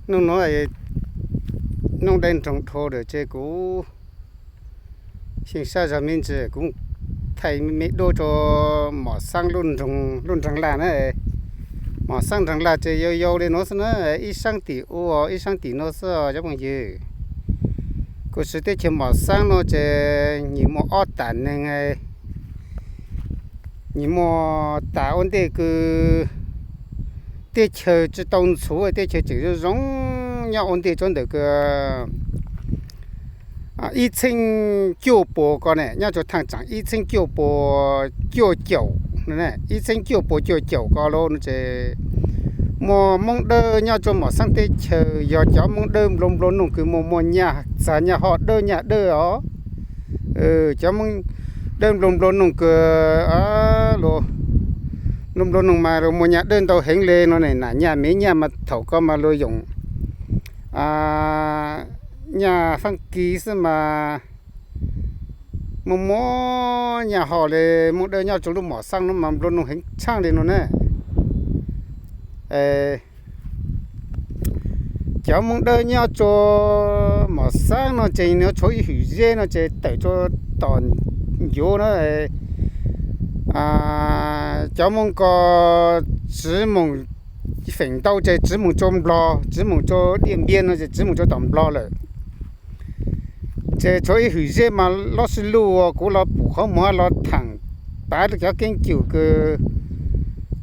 Hnub no nooj dai nroog dhau lawm ces kuv xyoo sab zog me ntsis kuv thaij me duab rau mom xab lub nroog laj na. Mom xab nroog laj ces yau yau li no xwb na, ib sab tim ub ib sab tim no xwb cov phooj ywg. Kuv siv teb chaws mom xab no ces nws muaj ob tam neeg, nws muaj tam ua ntej kws teb chaws tsis tau ntxhuv, teb chaws tseem zoo zoo nyob ua ntej tso ntawm kws ib txheeb cuaj puas ko ne, nyob rau thaj tsam ib txheeb cuaj puas cuaj caum, ib txheeb cuaj puas cuaj caum ko los no ces muaj Moob Dawb nyob rau mom xab teb chaws, yog cov Moob Dawb nplua nplua nuj kws muaj muaj nyaj txag nyaj hoj dawb nyaj dawb os. Cov Moob Dawb nplua nplua nuj kws nplua nplua nuj mas luag muaj nyaj dawb ntau heev li no ne, nam nyaj mev nyaj mas thaum ko mas luag yoom nyaj Fab Kis xwb mas muaj muaj nyaj hoj li. Moob Dawb nyob rau lub mom xab no mas nplua nuj heev tshaaj li no na. Cov Moob Dawb nyob rau mom xab no ces nws tshuav ib hwm zeb no ces tawm rau tom ncuav na. Cov Moob ko tsiv moos feem ntau ces tsiv moos rau Nplog, tsiv moos rau Diaj Npiab no ces tsiv moos rau tom Nplog lawm. Ces tshuav ib hwm zeb mas loj sij luj uas kuv los pum qhov muag los thaam pav rau cov keeb kwm kws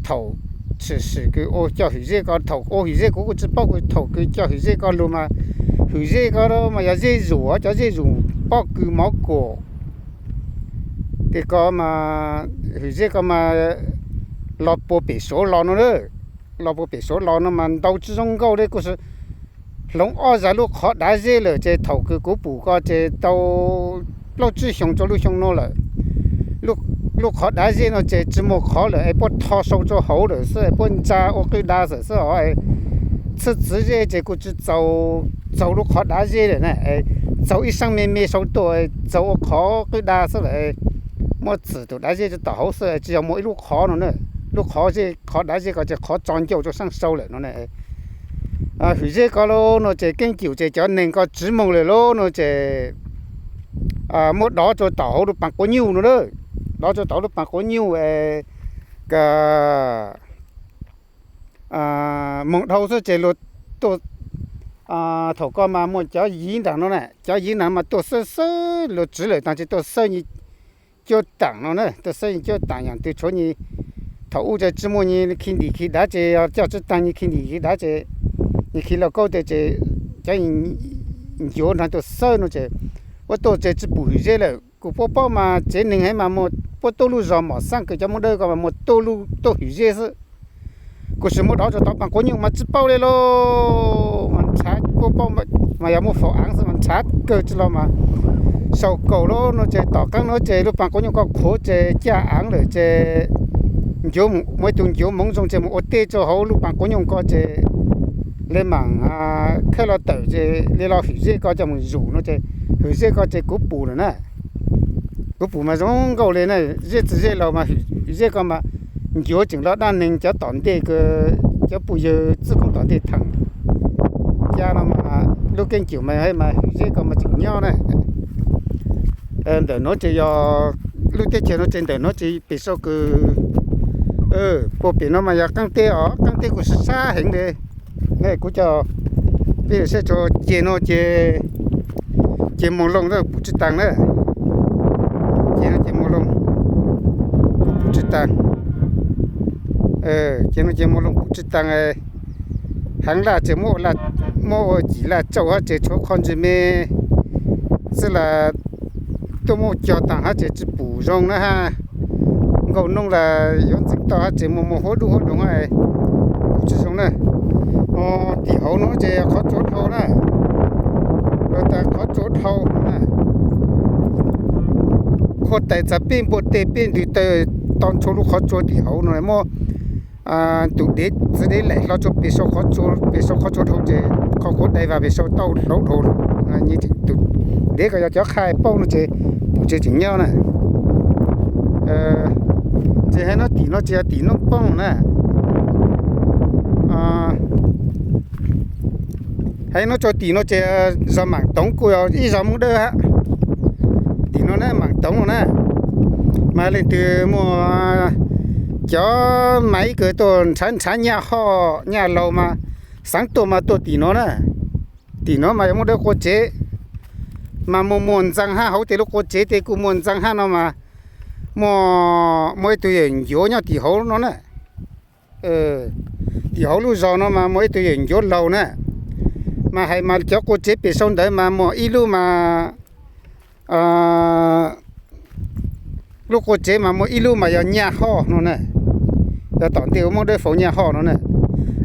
thaum tshwm sim kws ua cov hwm zeb ko, thaum ua hwm zeb kuv kuj tsis paub kws thaum kws cov hwm zeb ko lug mas, hwm zeb ko mas yog zeb zus, cov zeb zus pob kws mov kuam. Tej ko mas hwm zeb ko mas los puag pem Suav los no, los puag pem Suav los no mas ntau tsis zoo nkauj li, kuj hloov ob zag lub qhov dav zeb lawm ces thaum kws kuv pum ko ces tau plaub tsib xyoos rau lub xyoo no lawm. Lub qhov dav zeb no ces tsis muaj qhov lawm es puab tho sau rau hauv lawm xwb es puab ntsa ua qwj da xwb os. Txhwb txwv zeb ces kuj tsis txaus, txaus lub qhov dav zeb lawm na, txaus ib saab me me sau tuaj, txaus ua qhov qwj da xwb lawm. Muab txwm tus dav zeb rau tom hauv xwb tsis yog muaj ib lub qhov no na. Lub qhov zeb, qhov dav zeb ko ces qhov tso ncauj rau saab sau lawm no na. Hwm zeb ko los no ces keeb kwm ces cov neeg ko tsiv moog lawm lauj no ces muab dov rau tom hauv lub paas quav nyuj no na. Dov rau tom hauv lub paas quav nyuj es moog dhau xwb ces luag tuaj, thaum ko mas muaj cov yiv nraag no na, cov yiv nraag mas tuaj xawb xawb, luag tsiv lawm taag ces tuaj xawb nyias cuab taam no na, tuaj xawb nyias cuab taam yaam twg tshuav nyias, thaum ub ces tsis muaj nyias khi ntim khi dav ces yog coj tsib taag nyias khi ntim khi dav ces nyias khi lauj kaub tes ces cov ncuav nraag tuaj xawb no ces puab tuaj ces tsis pum hwm zeb lawm. Kuv puab paub mas tsev neeg heev mas puab tuaj lub zos mom xaab kws cov Moob Dawb ko mas muaj tuaj lub tuaj hwm zeb xwb. Kuv sim muab dov rau tom paas quav nyuj mas tsis paub li lauj, mas ntshav, puab paub mas yog muaj faus aav xwb mas ntshav kawg tsis los mas sau kaum lawm no ces tom qaab no ces lub paas quav nyuj ko qhuav ces caj aav lawm ces ncuav, muaj ib tug ncuav moov zoo ces mus ua teb rau hauv lub paas quav nyuj ko ces le maam khawb los tawm ces le los hwm zeb ko coj mus zuj no ces hwm zeb ko ces kuv pum lawm na. Kuv pum mas zoo nkauj li na, zeb txwv zeb laug mas hwm zeb ko mas ncuav tseem los dab neeg cov tom ntej, cov phooj ywg txwj koob tom ntej thaam ca no mas lub keeb kwm mas mas hwm zeb ko mas tseem nyob na. Ntawm nuav ces yog lub teb chaws no ces ntawm nuav ces pem saum kws puag pem no mas yog qaab teb os, qaab teb kuj sab sab heev li. Kuv coj peb saib rua ceg no ces, ceg Moos Loos pum tsi taag na. Ceg no ceg Moos Loos kuj pum tsi taag. Ceg no ceg Moos Loos pum tsi taag. Haav laj ces muab ua cim laj tsauj hab ces tshuav qhov ntsej me xwb las, tuaj muab cog taag hab ces tsi pum zoo na hab. Nkauj noob las yuav ntxeev toj hab ces muaj muaj huab dub huab doog hab, pum tsi zoo na. Tim hauv no ces qhov tsua dhau na, lawv tas qhov tsua dhau na. Qhuav tais txag peb npuaj teg peb ntws taw to nrho lub qhov tsua tim hauv no muab tus dev txwv dev laim hlo rua pem saum qhov tsua, pem saum qhov tsua dhau ces qhov qhuav dai vas pem saum tauj hlauv dhau lawm. Tus dev ko yog cov qha paub no ces pum tseem nyob na. Ces hab no tim no ces yog tim noob poob na. Hais no rau tim no ces zos Maam Toov kuj yog ib zos Moob Dawb hab. Tim no na Maam Toov no na, mas leej twg muaj cov maiv kws tuaj nrhav nrhav nyaj hoj nyaj laug mas xaav tuaj mas tuaj tim no na. Tim no mas yog Moob Dawb qua tsev, mas muaj muaj ntxaa hab, hauv tej lub qua tsev tej kuj muaj ntxaa hab no mas muaj, muaj ib tug yawm ncuav nyob tim hauv no na. Tim hauv lub zos no mas muaj ib tug yawm ncuav laug na, mas hais mas cov qua tsev pem sau ntawd mas muaj ib lub mas, lub qua tsev mas muaj ib lub mas yog nyaj hoj no na, yog tom ntej ua Moob Dawb faus nyaj hoj no na.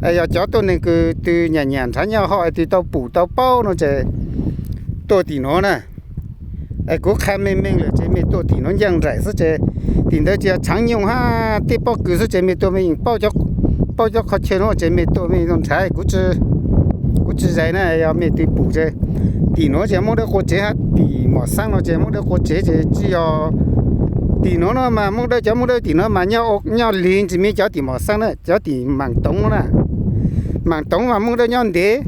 Es yog cov tuab neeg kws twg nyam nyam nrhav nyaj hoj es twg tau pum tau paub no ces tuaj tim nuav na. Es kuv qha meej meej lawm ces mej tuaj tim nuav ncaaj nraim xwb ces tim ntawd ces yog tshaav nyoog hab tej pob kws xwb ces mej tuaj mej yeej paub cov qhov chaw nuav ces mej tuaj mej nrhav, kuv tsi zais na, yog mej twg pum ces tim nuav ces Moob Dawb qua tsev hab tim Mom Xaab no ces Moob Dawb qua tsev ces tsi yog tim nuav no mas Moob Dawb, cov Moob Dawb tim nuav mas nyob lig ntsis me cov tim Mom Xaab na, cov tim Maam Toov no na. Maam Toov mas Moob Dawb nyob ntev,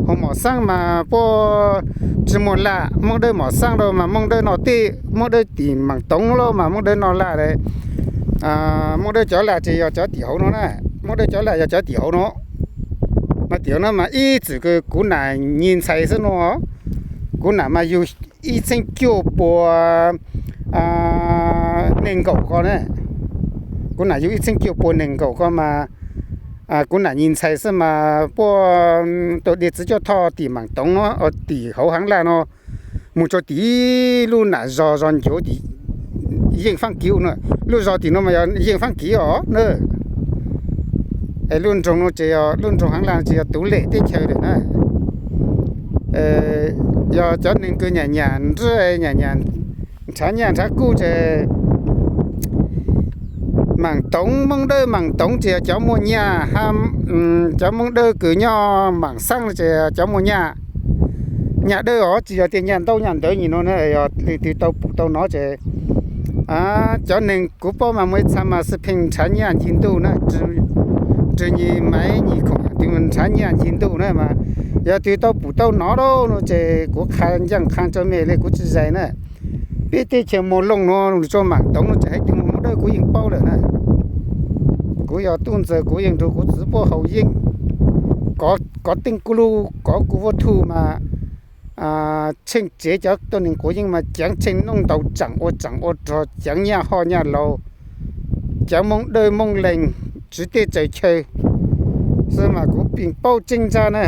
ho Mom Xaab mas puab tsi muaj laj, Moob Dawb Mom Xaab rau mas Moob Dawb noj teb, Moob Dawb tim Maam Toov lawm mas Moob Dawb noj laj, Moob Dawb cov laj ces yog cov tim hauv no na, Moob Dawb cov laj yog cov tim hauv no. Mas tim hauv no mas ib txwm kuv nam nyi ntxhais xwb no, kuv nam mas yug ib txheeb cuaj pua neeg nkaum ko na, kuv nam yug ib txheeb cuaj pua neeg nkaum ko mas kuv nam nyi ntxhais xwb mas puab tau de txiv cuaj thoj tim Maam Toov no, tim hauv Haav Laj no, mus rau tim lub nam zog zog ncuav tim Yeej Faab Kiv no, lub zog tim no mas yog Yeej Faab Kiv os na. Es lub nroog no ces yog lub nroog Haav Laj no ces yog Tuv Lem teb chaws lawm na. Yog cov neeg kws nyam nyam nrhiav, nyam nyam nrhav nyaj nrhav kuj ces Maam Toov, Moob Dawb Maam Toov ces yog cov muaj nyaj, cov Moob Dawb kws nyob Maam Xaab no ces cov muaj nyaj, nyaj dawb os, tsis yog tej nyaj ntaub nyaj ntawv nyim no na. Yog leej twg tau pum tau nov ces cov neeg kuv paub mas muaj ib txha mas xwb pheej nrhav nyaj ncig ntuj na, Rwg Nyim Maiv Nyim Khoom yog twg nrhav nyaj ncig ntuj na mas yog twg tau pum tau nov lawm no ces kuv qha ncaaj qha rau mej le, kuv tsi zais na. Peb teb chaws Moos Looj no lug rua Maam Toov no ces hais tias Moob Dawb kuv yeej paub lawm na. Kuv yog tub ntxawg kuv yeej nrug kuv txiv puab haus yeeb, kov teeb kuv lub, kov kuv vuab thuj mas tsheej tsev cov tuab neeg quav yeeb mas ceev tsheej noob ntaus tsaam ua tsaam ua rog, ceev nyaj hoj nyaj laug, ceev Moob Dawb Moob Leeg tswv teb tsaws chaw xwb mas kuv yeej paub tseeb ntsab na.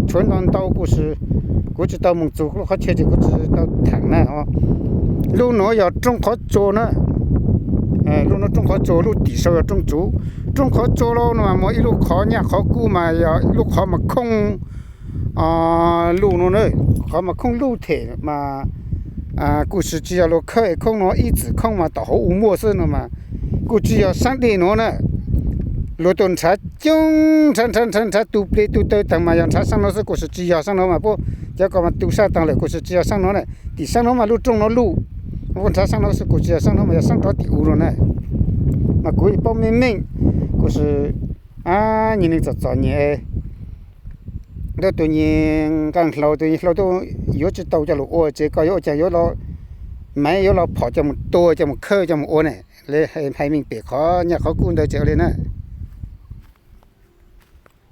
Tshuav ntau ntau kuj kuv tsis tau moog txug lub qhov chaw ces kuv tsis tau thaam na. Lub nuav yog Roob Qhov Tsua na. Lub nuav Roob Qhov Tsua, lub tim sau yog Roob Tsuv. Roob Qhov Tsua lauj no mas muaj ib lub qhov nyaj qhov kub mas yog ib lub qhov mas khoob luj no na. Qhov mas khoob luj them mas kuj sis tsis yog luag khawb es khoob no, ib txwm khoob mas tom hauv u muaj xwb no mas kuj tsis yog saab dej nuav na. Luag tuaj nrhav coob, nrhav nrhav nrhav nrhav tu pleg tu taw taag mas yog nrhav saab nuav xwb, kuj sis tsis yog saab nuav mas puab cov ko mas tu sab taag lawm, kuj sis tsis yog saab nuav na. Tim saab nuav mas lub rooj nuav luj, puab nrhav saab nuav xwb, kuj tsis yog saab nuav mas yog saab nrov tim u no na. Mas kuv paub meej meej, kuj sis nyuag neeg txom txom nyem, ntawd tus nyuag nqaa hlaus, tus nyuag hlaus tuaj yuav tsis tau coj lug ua tsev, koj yuav ua caag yuav los, maiv yuav los phom coj mus tua, coj mus khawb, coj mus ua ne. Le hais meej pem qhov nyaj qhov kub ntawd tsev ua le na.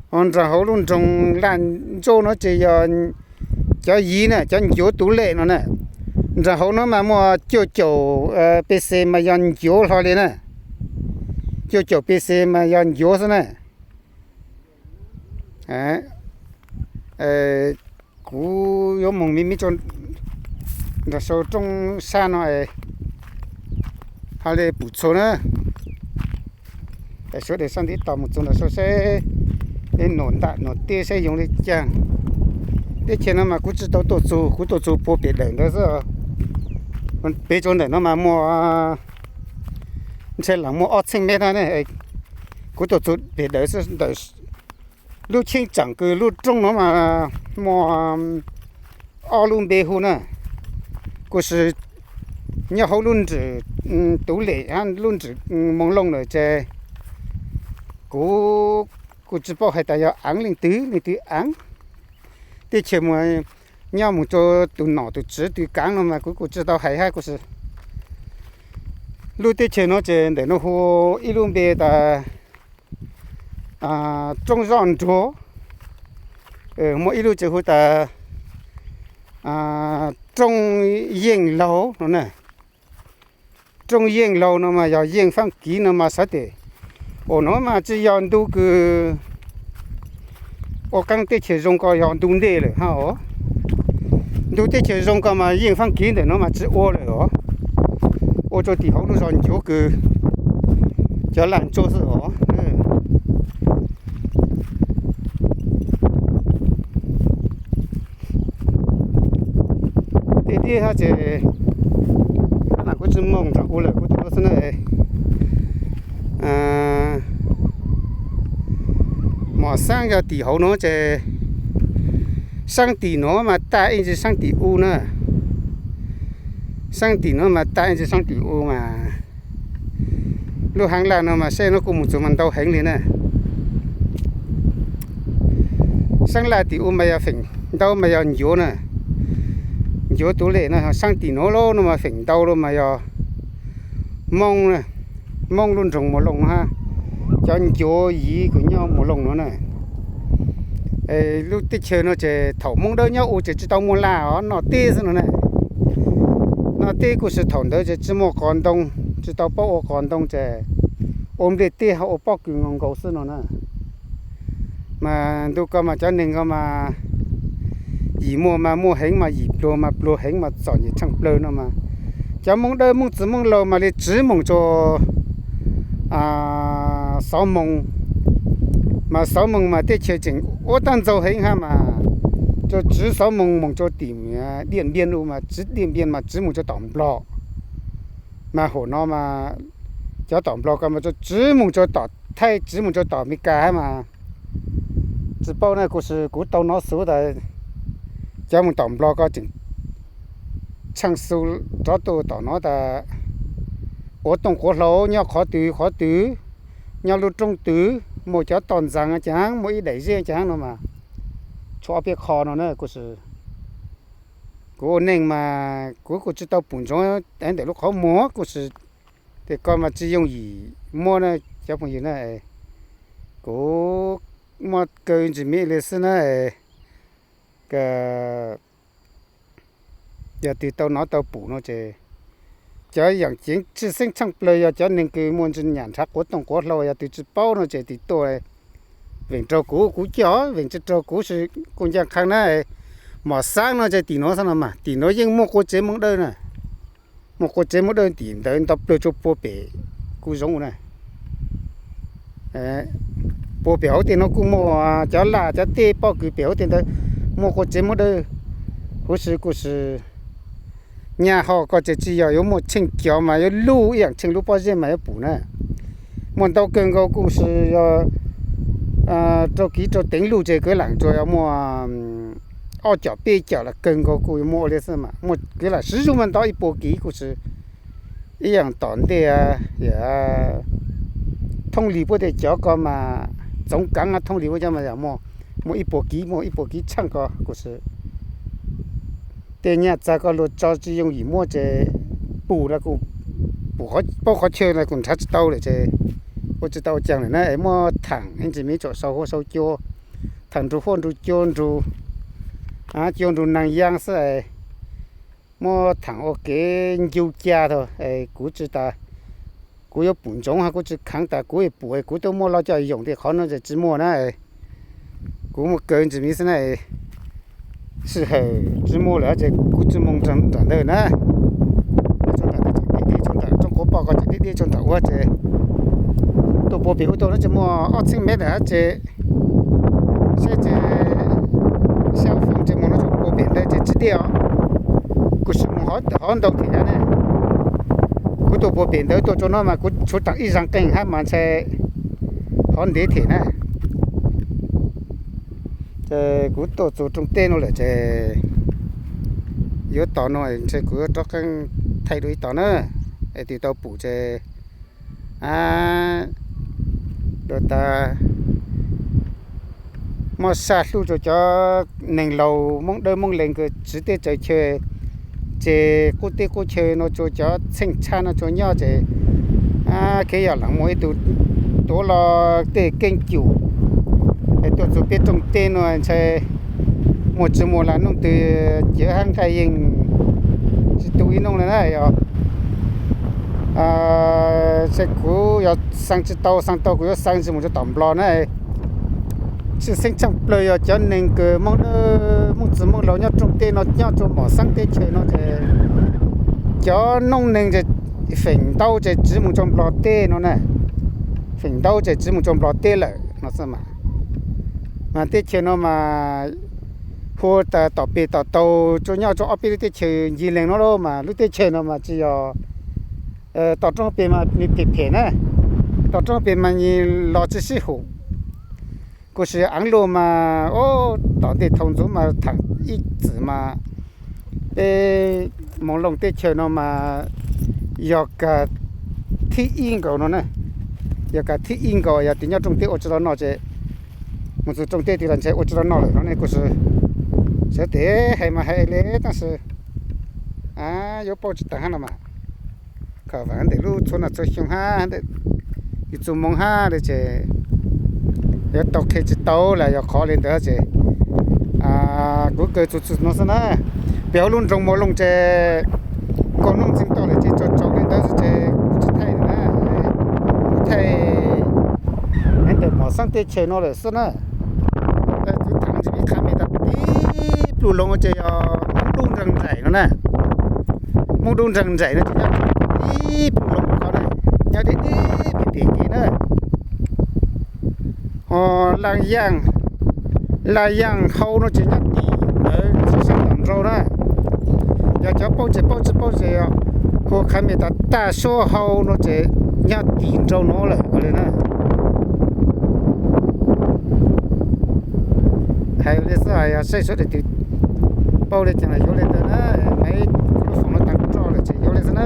Nraag hauv lub nroog Laj Ntsauj no ces yog cov yiv na, cov ncuav Tuv Lem no na. Nraag hauv no mas muaj cuaj caum pc mas yog ncuav hlo li na. Cuaj caum pc mas yog ncuav xwb na. Kuv yuav moog miv miv nraag sau rooj sab no, hab le pum txhua na. Suav dlawg sab ntiv tos moog txug nraag sau saib, le nuam ntam nuam teb saib yoov le caag. Teb chaws no mas kuv tsis tau tuaj txug, kuv tuaj txug puag pem dawm ntawd xwb. Pem tsuas ntawm no mas muaj, ntshe lam muaj ob txheej mev na ne. Kuv tuaj txug pem dawm xwb, ntawm lub cheeb tsam kws lub rooj no mas muaj ob lub npe hu na. Kuj sis nyob hauv lub ntswm Tuv Lem hab lub ntswm Moos Looj lawm ces kuv kuj tsis paub hais tas yog aav leej twg leej twg aav. teb chaws mus, nyob mus rau tus nom tus tswv tus kaav no mas kuv kuj tsi tau hais hab kuj si. Lub teb chaws no ces ntawm no hu ib lub npe tas Roob Zoj Nruag, muaj ib lub ces hu tas Roob Yeej Laug no na. Roob Yeej Laug no mas yog Yeej Faab Kiv no mas xav tias, ua no mas tsi yog ntu kws ua qaab teb chaws zoo ko yog ntu ntej lawm hab os. Ntu teb chaws zoo ko mas Yeej Faab Kiv ntawm no mas tsi ua lawm os. Ua rau tim hauv lub zos Ncuav kws cov laj ntsuab xwb os. Tiag tiag hab ces, kuv tsi moog nrug kuv lawm kuv tus no xwb na. Mos Xaab yog tim hauv no ces, saab tim nuav mas tag ib ntsis saab tim u na. Saab tim nuav mas tag ib ntsis saab tim u mas lub haav laj no mas saib no kuj mus txug mas ntau heev li na. Saab laj tim u mas yog feem ntau mas yog Ncuav na. Ncuav Tuv Lem no, saab tim nuav lawm no mas feem ntau lawm mas yog Moob, Moob lub nroog Muas Looj hab cov Ncuav Yiv kws nyob Muas Looj nuav na. Lub teb chaws no ces thaum Moob Dawb nyob u ces tsi tau muaj laj os, noj teb xwb no na. Noj teb kuj si thaum ntawd ces tsi muaj qos ntoo, tsi tau paub ua qos ntoo ces ua nplej teb ho ua pob kws nkaus nkaus xwb no na. Mas ntu ko mas cov neeg ko mas yim muaj mas muaj heev mas yim pluag mas pluag heev mas txom nyem tshaaj plawg no mas cov Moob Dawb Moob Txwv Moob Laug mas li tsiv moog rua Xov Moos, mas Xov Moos mas teb chaws tseem ua taag ntxaug heev hab mas rua tsiv Xov Moos moog rua tim Diaj Npiaj u mas tsiv Diaj Npiaj mas tsiv moog rua tom Nplog. Mas hum no mas cov tom Nplog ko mas rua tsiv moog rua tom Thaib, tsiv moog rua tom Amelikas hab mas tsi paub na, kuj si kuv tau nov xov tas cov moog tom Nplog ko tseem tshaaj xu rov tuaj tom no tas quav tooj quav hlau nyob qhov twg qhov twg, nyob lub roob twg, muaj cov toj ntxas caag, muaj ib daim zeb caag no mas tshuav ob peb qho no na. Kuj si kuv ua neej mas kuv kuj tsi tau pum ntsoov ntawm lub qhov muag, kuj si tes ko mas tsi yooj yim muab na cov phooj ywg na. Kuv muaj kaw ntsis me li xwb na. Yog twg tau nov tau pum no ces cov yaam ceev tshwj xeeb tshaaj plawg yog cov neeg kws muaj ntsis nyam nrhav quav tooj quav hlau, yog twg tsi paub no ces tig tuaj veem raug kuv, kuv coj veem tsi raug kuv, kuj ncaj qha na. Mos Xaab no ces tim nuav xwb no mas tim nuav yeej muaj quas tsev Moob Dawb na. Muaj quas tsev Moob Dawb tim ntawd nto plawg tsua pua pem kuv zoov na. Pua pem hauv tej no kuj muaj cov laj cov teb pob kws pem hauv tej ntawd, muaj quas tsev Moob Dawb huv si. Kuj si nyaj ho ko ces tsi yog yuav muaj tsheej cov mas yuav luj ib yaam tsheej lub pob zeb mas yuav pum na. Muaj ntau kawg nkaus kuj si yog rau kiv rau teev luj ces kwv lam tsuas yog muaj ob com peb com los kawg nkaus kuj yuav muaj ua li xwb mas muaj kwv lam siv zug mas nto ib puas kiv kuj si. Ib yaam tom ntej thooj li puab tej cov ko mas txoov kaav thooj li puab cov mas yog muaj ib puas kiv, muaj ib puas kiv tsheej ko kuj si. Tej nyaj txag ko luag tso tsi yooj yim muab ces pum los kuj pum paub qhov chaw los kuj nrhav tsi tau lawm ces ua tsi tau ua caag lawm na es muab thaam ib ntsis me tsom sau huab sau cua, thaam nrug huab nrug cua nrug, cua nrug naag yaa xwb es muab thaam ua kev ncu ca tau es kuv tsi tas kuv yuav pum ntsoov hab kuv tsi khaav tas kuv pum es kuv twb muaj loj coj yoom tej qhov no ces tsi muaj na. Kuv muaj kaw ntsis me xwb na. Sij hawm tsi muaj lawm ces kuv tsi moog nram ntawd na. Tso nram ntawd ces deb deb tso nram roob quav poj ko ces deb deb tso nram ua ces tuaj pua pem ub tuaj no ces muaj ob txheeb mev lawm hab ces saib ces xya ob feem ces moog no ces pua pem ntawd ces tsi deb os. Kuv sim moog hov ntau thiab ne. Kuv tuaj pua pem ntawd tuaj tso no mas kuv tshuav taam ib zaag qeeg hab mas ntshai hov ntev thiab na. Ces kuv tuaj txug rooj teb no lawm ces yuav tos no ntshai kuv yuav rov qeeb thaij dua ib tog na. Es tig tau pum ces a, dua tas muaj saj hlub rua cov neeg laug Moob Dawb Moob Lees kws tsiv teb tsaws chaw, ces qub teb qub chaw nuav rua cov txheej tshab nuav rua nyob ces kev yog leej muaj ib tug tuav los tej keeb cum es tuaj txug peb rooj teb nuav ntshai muaj tsi muaj las noog twg ciav hab nqaij yeej tsi tu ib noog le na yog. Ntshai kuv yog xaa tsi tau, xaa tau kuv yuav xaa tsi moog rua tom Nplog na. Tshwj xeeb tshaaj plawg yog cov neeg kws Moob Dawb, Moob txiv Moob laug nyob rooj teb nuav nyob rua mom xeeb teb chaws nuav ces cov noob neeg feem ntau ces tsiv moog rua Nplog teb nuav na. Feem ntau ces tsiv moog rua Nplog teb lawm no xwb mas. Mas teb chaws nuav mas hu tas tom pem tom taug rua nyob rua ob peb lub teb chaws ncig leeg nuav lawm mas lub teb chaws nuav mas tsi yog toj roob pem mas nwg phem phem na. Toj roob pem mas nwg los tsi sib hum. Kuj sis aav luaj mas, o, tom ntej thaus ntxuv mas thaam ib txwm mas peb Moos Looj teb chaws nuav mas yog kag thib ib nkaus no na. Yog kag thib ib nkaus yog tsis nyob rooj teb ua tsi tau noj ces moog txug rooj teb twg los ntshai ua tsi tau noj lawm no ne. Kuj sis sawv tes hais mas hais le tab sis yuav paub tsi taag hab no mas. Koj vaam ntawm lub txhua noj txhua xyoo hab ntawm yug txug moov hab le ces yuav tau qhia tsi tau las yog qhov le ntawd ces kuv kawg txug txug nuav xwb na. Pem hauv lub nroog Moos Looj ces nkaus noob ntxeev tau lawm ces tsaus tsaus le ntawd xwb ces kuv tsi thaij na. Kuv thaij ntawm mom xeeb teb chaws nuav lawm xwb na. Kuv thaam ntsis ib qha me tas tib pluj loo ces yog Moob Dub Nraag Nraim no na. Moob Dub Nraag Nraim no ces nyob tib pluj loo qhov na, nyob deb deb pem pem kev na. Ho Laaj Yaaj, Laaj Yaaj Hau no ces nyob tim ntawd tsi saib tom nraud na. Yog cov paub tsi paub tsi paub ces hu qha me tas Taj Suab Hau no ces nyob tim nraud nuav lawm le na. Hais le xwb, yog saib sawv daws twg paub le caag los yuav le ntawd na, maiv lub foom nuav taag roj lawm ces yuav le xwb na.